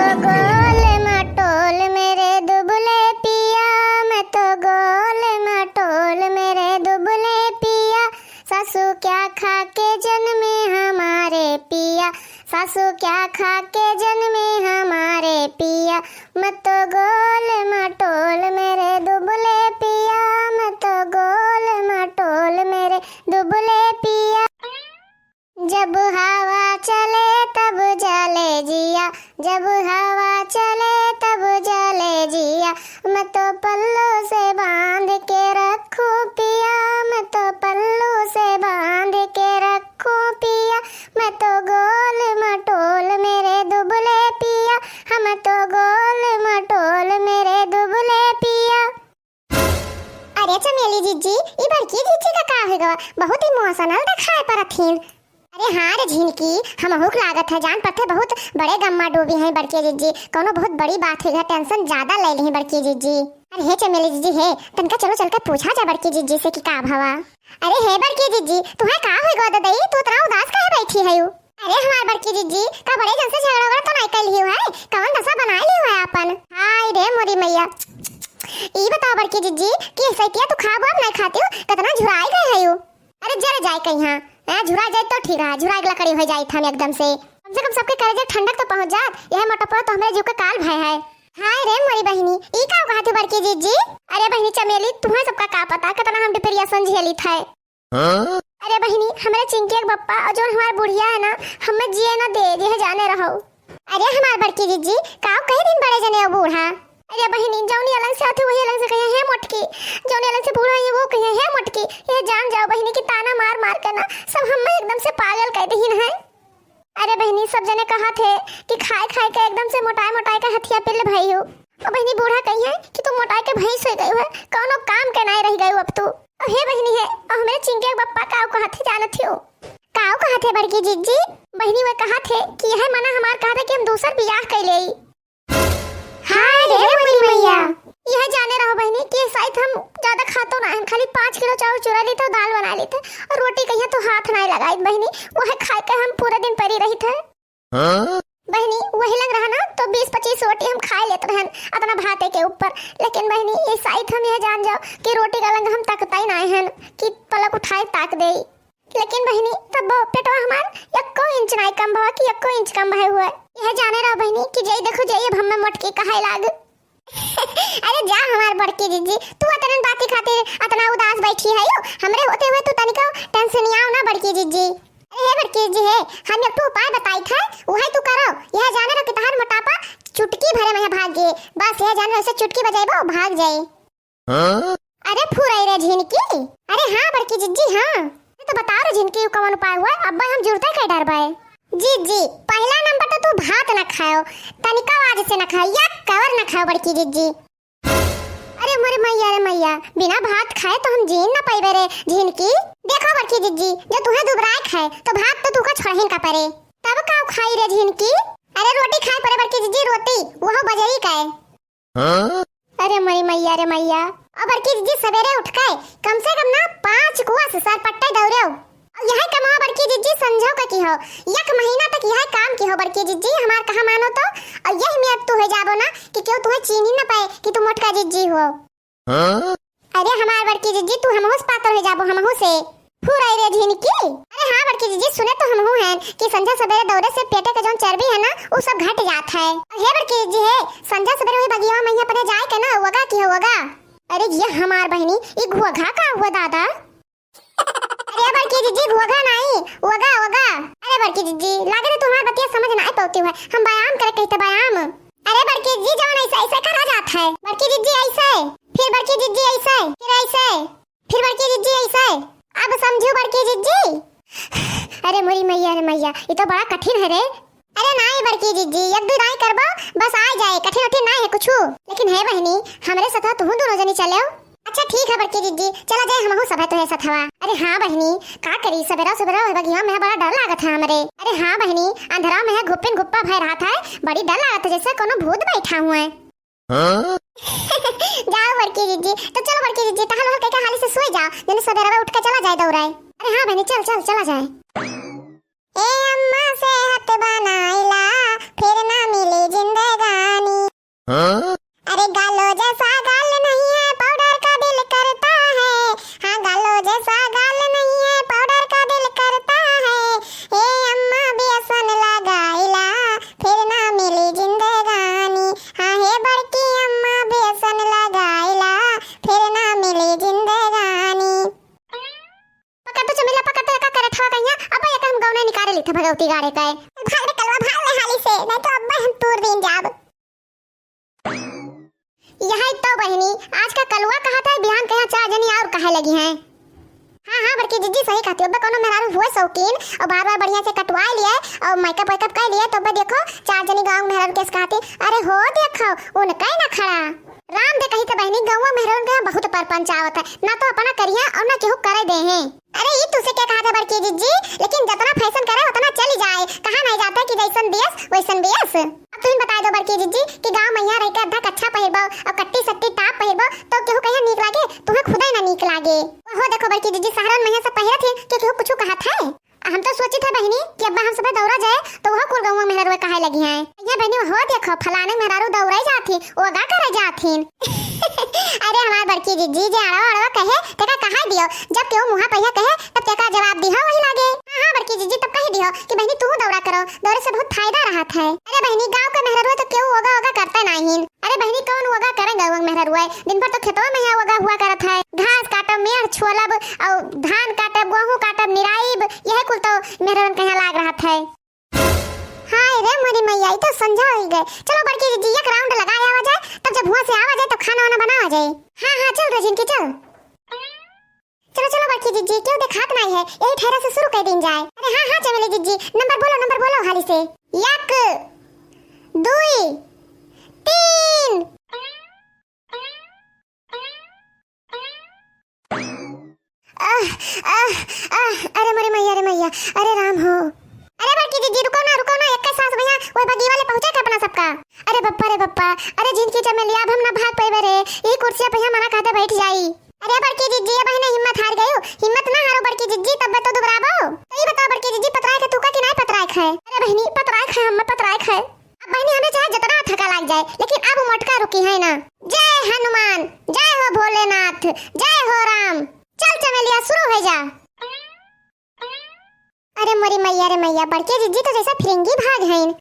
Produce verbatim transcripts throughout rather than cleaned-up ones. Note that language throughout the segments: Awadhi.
गोल मटोल मेरे दुबले पिया, मैं तो गोल मटोल मेरे दुबले पिया, सासू क्या खा के जन्मे हमारे पिया, सासू क्या खा के जन्मे हमारे पिया, मैं तो गोल मटोल मेरे दुबले पिया, मैं तो गोल मटोल मेरे दुबले पिया। जब हवा चले तब जले जिया, जब हवा चले तब जले जिया, मैं तो पल्लू से बांध के रखूं पिया, मैं तो पल्लू से बांध के रखूं पिया, मैं तो गोल मटोल मेरे दुबले पिया, हम तो गोल मटोल मेरे दुबले पिया। अरे चमेली जिज्जी, ई बड़की जिज्जी का का होइ गवा? बहुत emotional देखाए परत हीं। अरे हाँ रे झिनकी, हमहू के लागत है, जान परत है बहुत बड़े गम्मा डूबी हैं बड़की जिज्जी, कौनो बहुत बड़ी बात होइ गवा, tension ज्यादा ले ली बड़की जिज्जी। अरे हे चमेली जिज्जी हे, तनका चलो चल के पूछा जा बड़की जिज्जी से कि का भवा। अरे हे बड़की जिज्जी, तुहे का होइ गवा ददई, तू इतना उदास काहे बैठी है यू? अरे हमार बड़की जिज्जी, का बड़े जन से झगड़ा वगड़ा तो नाहीं कइ लिहू है? कवन दशा बनाए लिहू है आपन? हाय रे मोरी मैया। ई बताओ बड़की जिज्जी कि सैतिया तू खाबो अब नाहीं खातियो, कितना झुराई गए है यू। अरे जर जाए कहीं हाँ, हैं, झुराई जाए तो ठीक रहा, झुराई के लकड़ी होइ जाए हम एकदम से। कम से कम सबके करेजे ठंडक तो पहुँच जात, यह मोटप्पा तो हमरे जीव के काल भय है। हाय रे मोरी बहिनी, ई का कहत हो बड़की जिज्जी? अरे बहिनी चमेली, तुम्हें सबका का पता कितना हम depression झेलित है। हाँ? अरे बहिनी, हमरे चिंकी के बप्पा और जौन हमार बुढ़िया है ना, हमें जिए ना दे, यह जाने रहो। अरे हमार बड़की जिज्जी, काव कहे दिन बड़े जने हो बूढ़ा? अरे बहिनी, जौनी अलंग से आथे वही अलंग से कहे, "हे मोटकी।" जौनी अलंग से बूढ़ा है वो कहे, "हे मोटकी।" यह जान जाओ बहिनी कि ताना मार मार के ना सब हमें एकदम से पागल कइ दहिन है। अरे बहिनी, सब जने कहत है कि खाए खाए के एकदम से मोटाए मोटाए के हथिया पिल्ल भई हो। ओ बहिनी, बूढ़ा कही है कि तू मोटाए के भैंस होइ गई है, कौनो काम के नाहीं रहि गई अब तू। ओ हे बहिनी हे, ओ हमरे चिंकिया के बप्पा काव कहत है जानत हो? काव कहत है बड़की जिज्जी? बहिनी वे कहत है कि यह मना हमार कहत है कि हम दूसर बियाह कइ लेई। हाय रे मोरी मैया। यह जाने रहो बहिनी कि शायद हम ज्यादा खातो ना, हम खाली पाँच किलो चाउर चुरा लेते और दाल बना लेते और रोटी कहिया तो हाथ नाहीं लगाइत बहिनी, वह खाए के हम पूरे दिन परी रहित है। हाँ? बहिनी, वही लंग रहा ना, तो बीस पच्चीस रोटी हम खाए लेत रहन, अतना भाते के ऊपर। लेकिन बहिनी, ये साइत हम यह जान जाओ कि रोटी का लंग हम ताकताई नाहीं हन कि पलक उठाए ताक देई। लेकिन बहिनी, तब पेटवा हमार यक्को इंच नाहीं कम भवा कि यक्को इंच कम भए हुए। यह जाने रहो बहिनी कि जई देखो जई अब हमें मोटकी कहाए लाग। अरे जा हमार बड़की जिज्जी, तू अतनन बाती खातिर अतना उदास बैठी है यू? हमरे होते हुए तू तनिको टेंशनियाओ ना बड़की जिज्जी। अरे हे बड़की जिज्जी हे, हम एक ठो उपाय बताई थे, वही तू करो। यह जाने रहो कि तहार मोटापा चुटकी भरे में भाग गए। बस यह जाने रहो, इसे चुटकी बजाइबो, भाग जाए। हाँ? अरे फुरई रे झिनकी, अरे हाँ बड़की जिज्जी हाँ, ये तो बताओ रे झिनकी, यू कवन उपाय हुआ? अब्बा हम जुरते कइ डरबे। जिज्जी, पहला नंबर तो तू भात ना खाओ, तनिका आज से ना खाओ, या कवर ना खाओ बड़की जिज्जी। अरे मोरे मैया रे मैया, बिना भात खाए तो हम जीन ना पइबे रे झिनकी। देखो बड़की जिज्जी, जो तुहे दुबराए खाए तो भात तो तुका छोड़हिन का परे। तब का खाई रे झिनकी? अरे रोटी खाए परे बड़की जिज्जी, रोटी, वह बजरी का है। हाँ? अरे मोरी मैया रे मैया, अब बड़की जिज्जी सबेरे उठ के कम से कम ना पाँच कुआ से सरपट्टे दौड़े। और यह कमवा बड़की जिज्जी संझो का की हो, एक महीना तक यह काम की हो बड़की जिज्जी, हमार कहा मानो तो। और यही में अब तू हो जाबो ना कि क्यों तुम्हें चीनी ना पाए कि तू मोटका जिज्जी हो। हाँ? अरे हमार बड़की जिज्जी, तू हमहू से पातर हो जाबो, हमहू से। फुरई रे झिनकी। अरे हाँ बड़की जिज्जी, सुने तो हमहू हैं कि संझा सबेरे दौड़े से पेटे के जौन चर्बी है ना, उ सब घट जात है। और हे बड़की जिज्जी हे, संझा सबेरे वही बगिया में अपने जाए के ना, वगा की हो वगा। अरे ये हमार बहिनी, ई घोघा का हुआ दादा? अरे बड़की जिज्जी, घोघा नाहीं, वगा, वगा। अरे बड़की जिज्जी, लागत है तुम्हार बतिया समझ नाहीं पउती है। हम व्यायाम करे कहित है, व्यायाम। अरे बड़की जिज्जी, जौन ऐसे, ऐसे करा जात है। बड़की जिज्जी ऐसे, फिर बड़की जिज्जी ऐसे, फिर ऐसे, फिर बड़की जिज्जी ऐसे। अब समझू बड़की जिज्जी? अरे मोरी मैया रे मैया, ये तो बड़ा कठिन है रे। अरे नाहीं बड़की जिज्जी, एक दो दाई करबो, बस आ जाए, कठिन उठिन नाहीं है कुछू। लेकिन हे बहिनी, हमरे सथवा तुहू दोनों जनी चलेउ। अच्छा ठीक है बड़की जिज्जी, चला जाए हमहू सभे तोहे सथवा। अरे हाँ बहिनी, का करी, सबेरा सबेरा ओह बगिया में बड़ा डर लागत है हमरे। अरे हाँ बहिनी, अंधरा में है घुप्पिन घुप्पा भय रहत है, बड़ी डर लागत है जैसे कोनो भूत बैठा हुए। हाँ? जाओ बड़की जिज्जी, तो चलो बड़की जिज्जी, टहल वहल के हाली से सोए जाओ, जने सबेरा उठ के चला जाए दौड़ाए। अरे हाँ बहिनी, चल चल चला जाए। ए अम्मा सेहत बनाइला, फिर ना मिली पौती गाड़े का है। भाग रे कलवा, भाग रे हाली से, नहीं तो अब्बे हम तूर दीन जाब। यही तो बहिनी, आज का कलवा कहत है, बिहान कहिया चार जनी और कहे लगी हैं। हाँ, हाँ, बड़की जिज्जी सही कहती हो। अब्बे कौनो मेहरारू हुए शौकीन और बार-बार बढ़िया से कटवाए लिए और makeup वेकअप कर लिए, तो अब्बे देखो चार जनी गाँव मेहरारू केस कहती, "अरे हो देखो, उनका ही ना खड़ा।" राम दे कही तो बहिनी, गौवा मेहरारू के यहाँ बहुत परपंच आवत है, ना तो अपना करिया और ना केहू करे दे हैं। अरे ई तुसे क्या कहत है बड़की जिज्जी, लेकिन जतना fashion करे उतना चली जाए, कहा नहीं जाता कि जैसन दियस वैसन बियस। अब तुम बताई दो बड़की जिज्जी कि गाँव में यहाँ रह के अद्धा कच्छा पहिरबो और कट्टी सट्टी top पहिरबो तो केहू कहिया नीक लागे? तुहे खुदे ना नीक लागे। हो देखो बड़की जिज्जी, शहरन में यहाँ सब पहिरत है कि केहू कुछ कहत है? हम तो सोचित है बहिनी कि अब्बा हम सब दौरा जाए तो वह कुल गौवा मेहरारू कहे लगी हैं, "ये बहिनी हो देखो फलाने मेहरारू दौरा जात ही, ओगा करे जात ही।" अरे हमार बड़की जिज्जी जे अड़वा अड़वा कहे तेका कहा दियो, जब केहू मुहा पहिया कहे तब तेका जवाब दिहो वही लागे। हाँ, हाँ, बड़की जिज्जी तब कह दियो कि बहिनी तू दौरा करो, दौरे से बहुत फायदा रहत है। अरे बहिनी गाँव के मेहरारू तो केहू ओगा ओगा करते नहीं। अरे बहिनी, कौन वगा करे गौवा मेहरारू है? दिन भर तो खेतवा में यहाँ वगा हुआ करत है। घास काटब, मेड़ छोलब, और धान काटब, गेहूं काटब, निराइब, यह कुल तो मेहरारू के यहाँ लाग रहत है। हाय रे मोरी मैया, ई तो संझा हो गए। चलो बड़की जिज्जी, एक round लगा आवा जाए, तब जब हुआ से आवा जाए, तब खाना वाना बनावा जाए। हाँ, हाँ, चल रे झिनकी, चल। चलो, चलो बड़की जिज्जी, केहू देखात नाई है, यही ठहरा से शुरू कर दीन जाए। अरे हाँ, हाँ, चमेली जिज्जी, number बोलो, number बोलो हाली से। एक, दुई, तीन। आह, आह, आह, अरे मोरे मैया रे मैया, अरे राम हो। अरे बड़की जिज्जी, रुको ना, रुको ना, एक सास भैया, वही बगी वाले पहुँचे के अपना सबका। अरे बप्पा रे बप्पा, अरे झिनकी चमेलिया, अब हम ना भाग पइबे रे, यही कुर्सिया पे हम मना कहते बैठ जाई। अरे बड़की जिज्जी, अब हिने हिम्मत हार गयो, हिम्मत ना हारो बड़की जिज्जी, तब तो दुबराबो। तो ई बताओ बड़की जिज्जी, पतराय के तू का कि नाय पतराय खाए? अरे बहिनी, पतराय खाए, हम पतराय खाए। अब बहिनी, हमें चाहे जितना थका लाग जाए, लेकिन अब मोटका रुकी है ना। जय हनुमान, जय हो भोलेनाथ, जय हो राम। चल चमेलिया, शुरू हो जा। अरे मोरी मैया रे मैया, बड़की जिज्जी तो जैसा फिरंगी भाग हईन।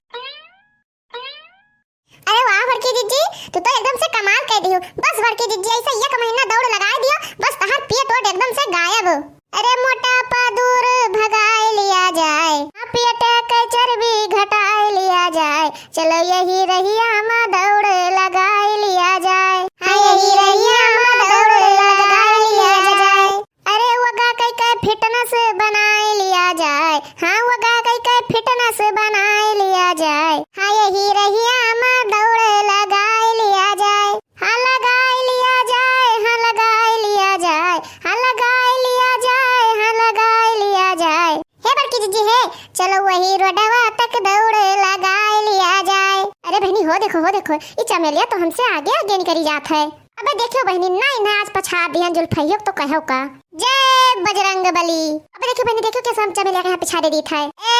अरे वाह बड़की जिज्जी, तू तो एकदम से कमाल कर दियो। बस बड़की जिज्जी, ऐसा एक महीना दौड़ लगा दियो, बस तहार पेट वोट एकदम से गायब। अरे मोटापा दूर भगाए लिया जाए, हाँ, पेट के चर्बी घटाए लिया जाए, चलो यही रहिया में दौड़ लगाए लिया जाए, हाँ, यही रहिया में दौड़ लगाए लिया जाए। अरे वगा कई के fitness बनाए लिया जाए, हाँ, वगा कई के fitness बनाए लिया जाए, हाँ, यही रहिया में दौड़ लगाए लिया जाए, हाँ, लगाए लिया जाए, हाँ, लगाए लिया जाए, हाँ, लगाए लिया जाए, हाँ, लगाए लिया जाए। हे बड़की जिज्जी हे, चलो वही रोडवा तक दौड़ लगाए लिया जाए। अरे बहिनी, हो देखो, हो देखो, ई चमेलिया तो हमसे आगे आगे निकरी जात है। अबे देखियो बहिनी, ना इन्हें आज पछाड़ दिया जुल्फैयो तो कहो का। जय बजरंग बली। अबे देखियो बहिनी, देखियो कैसे हम चमेलिया के यहाँ पिछाड़े दीत है। ए!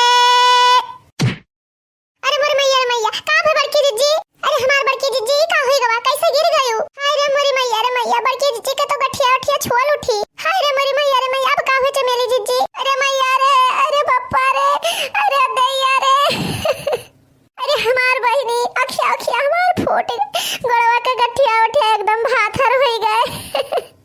अरे मोरे मैया रे मैया, का भे बड़की जिज्जी? अरे हमार बड़की जिज्जी, ई का होई गवा? कैसे गिर गयू? हाय रे मोरे मैया रे मैया, बड़की जिज्जी के तो गठिया उठिया छोल उठी। हाय रे मोरे मैया रे मैया, अब का होई चमेली जिज्जी? अरे मैया रे, अरे बप्पा रे, अरे दैया रे। अरे हमार बहिनी, अखिया अखिया हमार फूट गए, गोड़वा के गठिया उठे एकदम भाथर होई गए।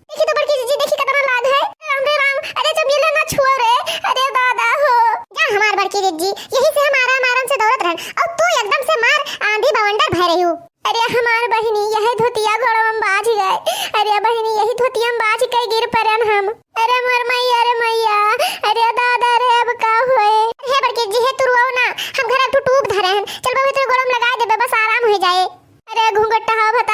देखी तो बड़की जिज्जी, देखी कितना लाग है। राम रे राम, अरे चमेलिया ना छुओ रे, अरे दादा हो। जा हमार बड़की जिज्जी, यही से हम आराम आराम से दौड़त रहन, और तू एकदम से मार आंधी बवंडर भय रही हूँ। अरे हमार बहिनी, यह धोतिया गोड़वा में बाझ गए। अरे बहिनी, यही धोतिया में बाझ के गिर पड़न हम। अरे मोर मैया रे मैया, अरे दादा रे, अब का होए? हे बड़की जिज्जी, हे तू रुआओ ना, हम घर एक ठो टूब धरे हन, चल बबे तेरे गोड़वा में लगा देबे, बस आराम हो जाए। अरे घूंघट हवा भता